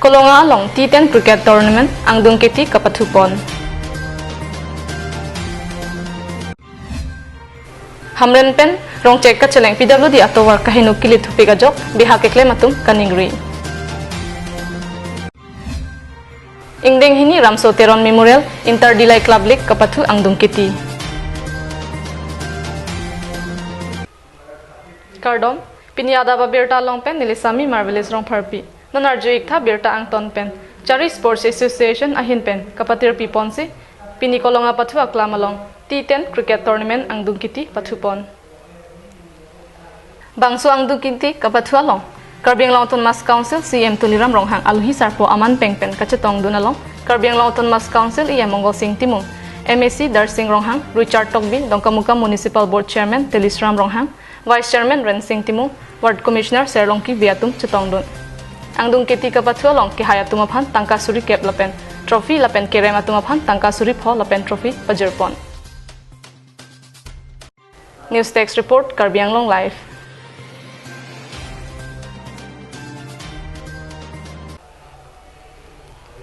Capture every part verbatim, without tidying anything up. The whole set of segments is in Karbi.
Kolonga along T ten cricket tournament angdung kiti kapathupon. Hamren pen Rongchek kacheleng P W D atovar kaheno kilit thupik ajok bihak keklem atum kaningri. Ingdeng hini Ramso Teron Memorial Inter Dillai Club League kapathu angdung kiti. Kardom, pini adap abirta along pen neli Sami Marvelous Rongpharpi. Non arju iktha birta angton pen. Chari Sports Association ahin pen kapatir piponsi, pini Kolonga pathu aklam along T ten cricket tournament angdung kiti pathupon. Bangso angdung kiti kapathu along Karbi Anglong Autonomous Council C E M Tuliram Ronghang alohi sarpo aman peng pen kachetongdun along Karbi Anglong Autonomous Council E M Mongal Sing Timung, M A C Darsing Ronghang, Richard Tokbi, Dongkamukam Municipal Board Chairman Telisram Ronghang, Vice Chairman Rensing Timung, Ward Commissioner Serlongki Bey atum chetongdun. Angdung kiti kapathu along kehai atum aphan tangka suri kep lapen trophy lapen kerem atum aphan tangka suri pho lapen trophy pajirpon. News Desk Report, Karbi Anglong Live.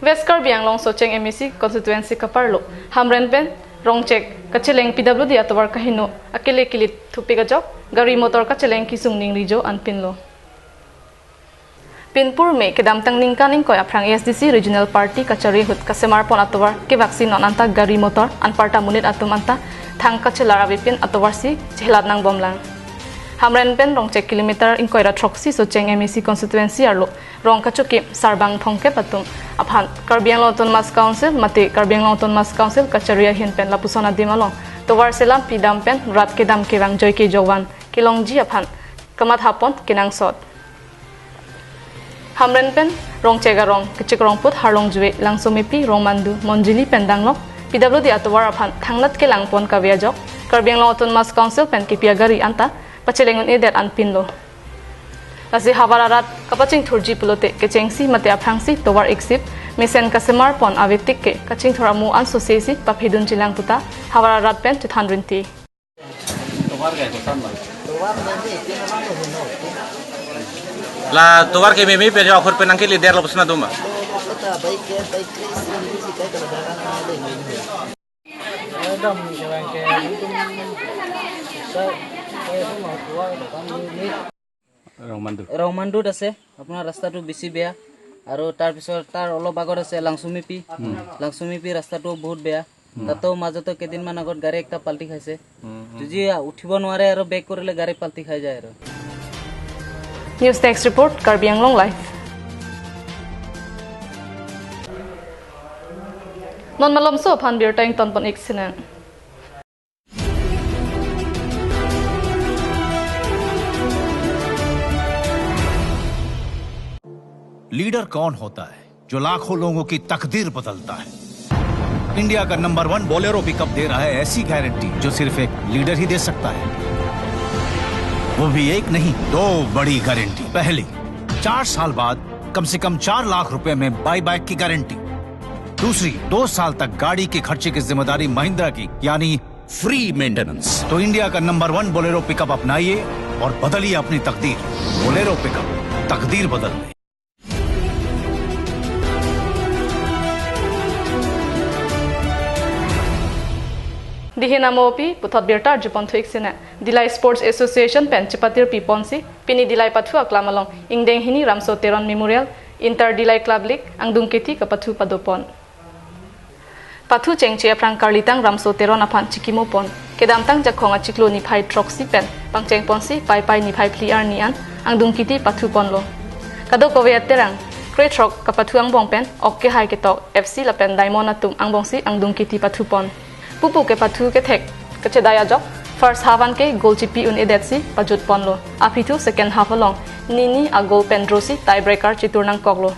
West Karbi Anglong Socheng M A C constituency kaparlo Hamren pen Rongchek kacheleng P W D atovar kaheno akele kilit thupik ajok gari motor kacheleng kisung ningri jo anpinlo. Pinpur me kedamtang ningkan ingkoi aphrang A S D C Regional Party kachari ahut kasemar pon atovar kevaksi non anta gari motor anparta monit atum anta thang kachelar avepin atovarsi chelat nangbomlang. Hamren pen Rongchek kilometer ingkoi ra throksi Socheng M A C constituency arlo rong kachokim sarbang thomkep atum aphan Karbi Anglong Autonomous Council mate Karbi Anglong Autonomous Council kachari ahin pen lapuson adim along tovar selam pidam pen rat kedam kevang joike jovan kelongji aphan kamathapon kenangsot. Hamren pen Rongchek arong kechek rongput Harlongjue, Langsomepi, Rongmandu, Monjili pen danglok P W D atovar aphan thangnat kelangpon kave ajok Karbi Anglong Autonomous Council pen kepi agari anta pacheleng un-edet anpinlo. Lasi havar arat kapachingthurji pulote kechengsi mate aphrangsi tovar iksip mesen kasemar pon avetik ke kachingthur amo ansose si paphidun chilang puta havar arat pen chethan rinti. La tovar ke meme pen jo akhor pen nangke leader lo pusna duma. ৰংমান্দু। ৰংমান্দুত আছে, আপোনাৰ ৰাস্তাটো বেছি বেয়া। আৰু তাৰ পিছত তাৰ অলপ আগত আছে লাংচুমিপি। হুম। লাংচুমিপি ৰাস্তাটো বহুত বেয়া। হুম। তাতো মাজতে কেইদিনমান আগত গাড়ী একটা পাল্টি খাইছে। হুম, হুম। যদি উঠিব নোৱাৰে আৰু ব্ৰেক কৰিলে গাড়ী পাল্টি খাই যায় আৰু। News Desk Report, Karbi Anglong Live. Non malomso aphan birta ingtonpon ik sinang. Leader कौन होता है जो लाखों लोगों की तकदीर बदलता है? इंडिया का नंबर वन बोलेरो पिकअप दे रहा है ऐसी गारंटी जो सिर्फ एक लीडर ही दे सकता है। वो भी एक नहीं, दो बड़ी गारंटी। पहली, चार साल बाद कम से कम चार लाख रुपए में बाईबैक की गारंटी। दूसरी, दो साल तक गाड़ी के खर्चे की जिम्मेदारी महिंद्रा की, यानी फ्री मेंटेनेंस। तो इंडिया का नंबर वन बोलेरो पिकअप अपनाइए और बदलिए अपनी तकदीर। बोलेरो पिकअप, तकदीर बदलने। Dihin amopi puthot birta arjupon thu ik sinang. Dillai Sports Association pen chepatir piponsi pini Dillai pathu aklam along ingdeng hini Ramso Teron Memorial Inter Dillai Club League angdung kiti kapathu padopon. Pathu chengche aphrang karlitang Ramso Teron aphan chikimopon. Kedamtang Jakhong achiklo niphai throksi pen pangchengponsi Paipai niphai phli arni an angdung kiti pathuponlo. Kadokave aterang krethrok kapathu angbong pen ok kehai ketok F C lapen Diamond atum angbongsi angdung kiti pathupon. Pupu kepathu kethek kachedai ajok first half anke goal chipi un-edetsi pajutponlo. Aphi thu second half along nini a-goal pen draw si tiebreaker chitur nangkoklo.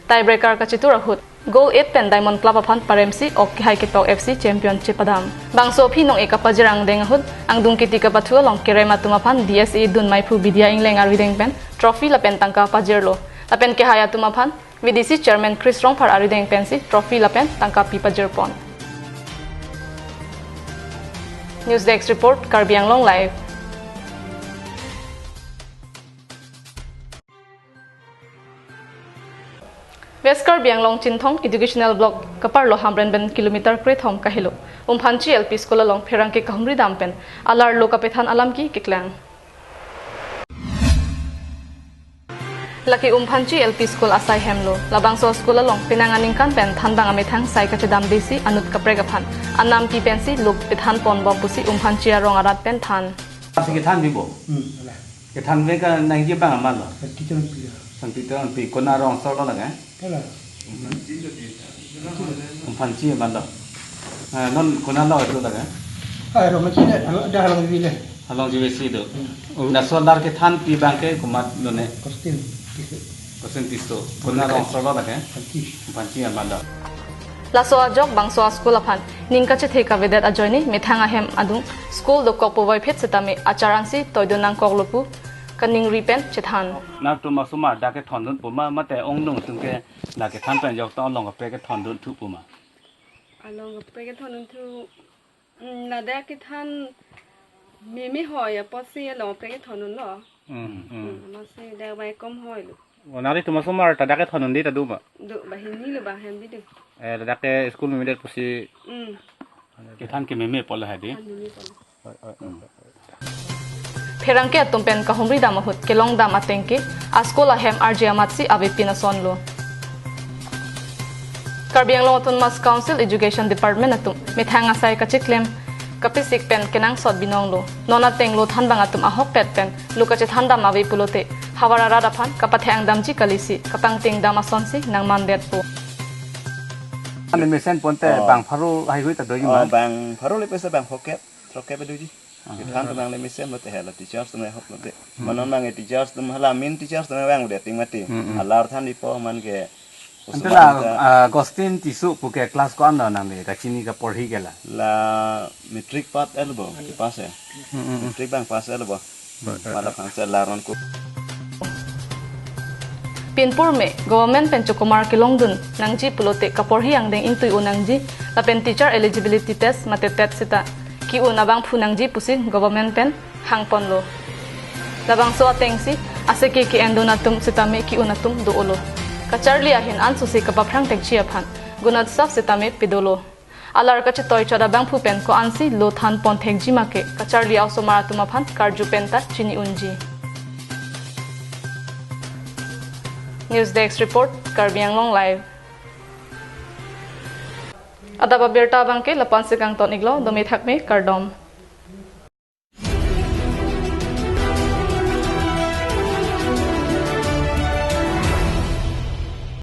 Tiebreaker kachitur ahut goal eight pen Diamond Club aphan paremsi ok kehai ketok F C champion chepadam. Bangso aphi nong-e kapajir angdeng ahut angdung kiti kapathu along kerem atum aphan D S A Dunmaiphu Bidya Engleng arideng pen trophy lapen tangka pajirlo. Lapen kehai atum aphan V D C Chairman Chris Rongphar arideng pensi trophy lapen tangka pi pajirpon. News Desk Report, Karbi Anglong Live. Karbi Anglong Chinthong Educational Block kaparlo Hamren pen kilometer krethom kahelo Umphanchi L P School along pherangke kahumri dam pen alar lo kapethan alam ke keklang. Lake Umphanchi L P School asai hemlo. Labangso school along penang aningkan pen thanbang amethang sai kachedamdesi anut kaprek aphan anam pi pensi lo pethan ponbom pusi Umphanchi arong arat pen than. Pasi kethan bibo. Hmm, ala. Kethan ve kanangji abang amat lo. Santi Teron pi. Santi Teron pi, konat rong asor lo lake? Ala. Umphanchi amat lo. Ah, non konat lo itu lake? Ah, rong achi le, alo, dah halong vile. Halong jive si do. Hmm. Laso alar kethan pi abangke komat lo ne? Kostin Tisso. Kostin Tisso. Konat rong asor lo lake? Umphanchi. Umphanchi amat lo. Laso ajok bangso a-school aphan ning kachethe kavedet ajoine methang ahem adung school dokok puvoiphit setame achar ansi toidun nangkoklo pu kaningri pen chethan. Nangtum asomar dak kethondun pu ma mate ongdung atum ke la kethan pen jok ta along kaprek kethondun thu pu ma? Along kaprek kethondun thu, mm, ladak kethan meme hoi apotsi along kaprek kethondunlo. Hmm, hmm. Hmm, amatsi dak bai kom hoilo. Oh, nangtum asomar ta dak kethondunde ta do ma? Do, banghini lo bang hem bi do. Eh, ladak ke school memedet pusi. Hmm. Kethan ke meme pulo hadi. Kethan meme pulo. Oi, oi, oi, oi, oi. Pherangke atum pen kahumri dam ahut kelong dam ateng ke a-school ahem arje amatsi avepin asonlo. Karbi Anglong Autonomous Council Education Department atum methang asai kachiklem kapisik pen kenangsot binonglo. Non ateng lo thanbang atum ahokpet pen lo kachethan dam ave pulote havar arat aphan kapathang damji kalisi kapangting dam asonsi nangmandetpo. Ane mesen ponte Oh. bang pharo haihui ta doji Oh, ma? bang pharo le pesa bang phokep, throkkep doji. Ah. Kethan atum nangle mesen mate hala teachers atum ahok mate. Hmm. Mane non bang teachers atum hala main teachers atum vangvedet ting mati. Hmm, hmm. Alar than dipo man ke Ante la, ah, Agustin Tisso pu ke class ko-an lo nangli kachini kaporhi ke la? La matric pass etlo bo, ke pass he. Hmm, hmm, hmm. Matric bang pass etlo bo. Right, right, right. Malap hangse laron ko. Pinpur me government pen chokomar kelongdun nangji pulote kaporhi angdeng ingtui un nangji lapen teacher eligibility test mate TET seta ke-un abangphu nangji pusi government pen hangponlo. Labangso atengsi aseke ke-endun atum setame ke-un atum do-olo. Kacharli ahin ansosi kapaphrang thekji aphan Gunotsav setame pedolo. Alar kachetoi chot abangphu pen ko-ansi lo than pon thekji ma ke kacharli a-osomar atum aphan karju pen ta chini unji. News Desk Report, Karbi Anglong Live. Adap abirta abangke lapu-ansi kangton iklo, dome thakme, kardom.